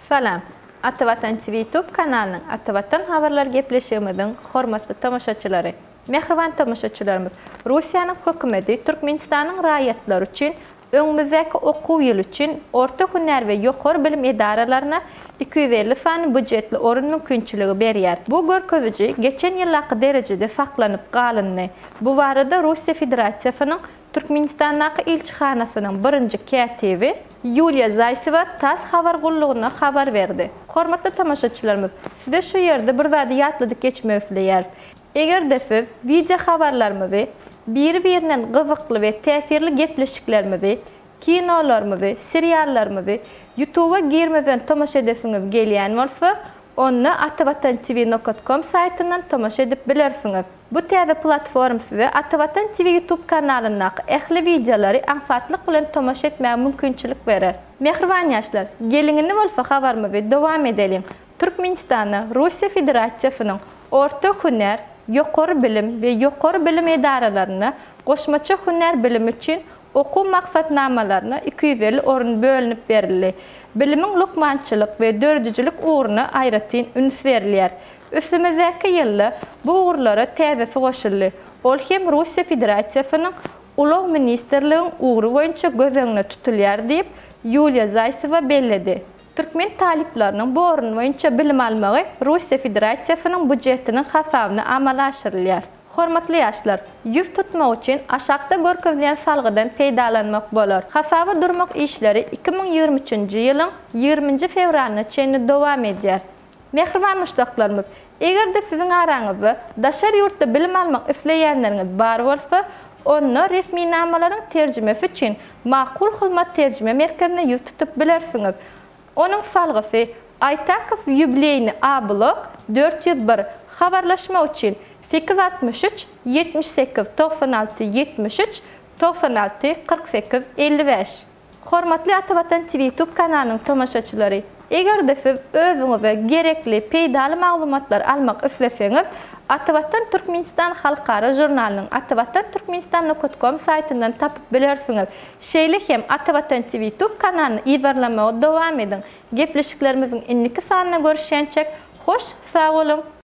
Salam! Atavatan TV YouTube kanalynyň Atavatan habarlar gepleşigimiziň hormatly tomaşaçylary! Mähriban tomaşaçylarymyz, Russiýanyň hökümeti Türkmenistanyň raýatlary üçin öňümizdäki okuw ýyly üçin orta hünär we ýokary bilim edaralaryna 250 sany býujetli orun mümkinçiligi berýär. Bu görkeziji geçen ýyldaky derejede saklanyp galyndy. Bu barada Russiýa Federasiýasynyň Türkmenistandaky ilçihanasynyň birinji kätibi Ýuliýa Zaýsewa tass habar gullugyna habar berdi. Hormatly tomaşaçylarymyz, size şu ýerde bir zady ýatladyp geçmek isleýäris. Eger-de siz wideo habarlarymyzy, biri-birinden gyzykly we täsirli gepleşiklerimizi, kinolarymyzy, seriallarymyzy Ýutuba girmezden tomaşa edesiňiz gelýän bolsa, onda atavatan-tv nokat kom saýtyndan tomaşa edip bilersiňiz. Bu täze platform size Atavatan TV YouTube kanalyndaky ähli wideolary aňsatlyk bilen tomaşa etmäge mümkinçilik berer. Mähriban ýaşlar, geliň indi bolsa habarymyzy dowam edeliň. Türkmenistanda Russiýa Federasiýasynyň orta hünär, ýokary bilim we ýokary bilim edaralarynda goşmaça hünär bilimi üçin okuw maksatnamalaryna 250 orun bölünip berildi. Bilimiň lukmançylyk we döredijilik ugruna aýratyn üns berilýär. Üstümizdäki ýylda bu ugurlara täzesi goşuldy. Ol hem Russiýa Federasiýasynyň Ulag ministrligiň ugry boýunça göz öňünde tutulýar diýip, Ýuliýa Zaýsewa belledi. Türkmen talyplarynyň bu orun boýunça bilim almagy Russiýa Federasiýasynyň býujetiniň hasabyna amala aşyrylýar. Hormatly ýaşlar, ýüz tutmak üçin aşakda görkezilýän salgydan peýdalanmak bolar. Hasaba durmak işleri 2023-nji ýylyň ýigriminji fewralyna çenli dowam edýär. Mähriban muşdaklarymyz, eger-de siziň araňyzda daşary ýurtda bilim almak isleýänleriňiz bar bolsa, onda resminamalaryň terjimesi üçin Makul Hyzmat terjime merkezine ýüz tutup bilersiňiz. Onuň salgysy, Aýtakow Ýubleýny A blok, 401, habarlaşmak üçin, 863 78 96 73 96 48 55. Hormatly Atavatan TV Youtube kanalynyň tomaşaçylary! Eger-de siz özüňize gerekli, peýdaly maglumatlary almak isleseňiz, Atavatan Türkmenistan halkara žurnalynyň atavatan turkmenistan nokat kom saýtyndan tapyp bilersiňiz. Şeýle hem Atavatan TV Youtube kanalyny yzarlamagy dowam ediň. Gepleşiklerimiziň indiki sanynda görüşýänçäk, hoş sag boluň!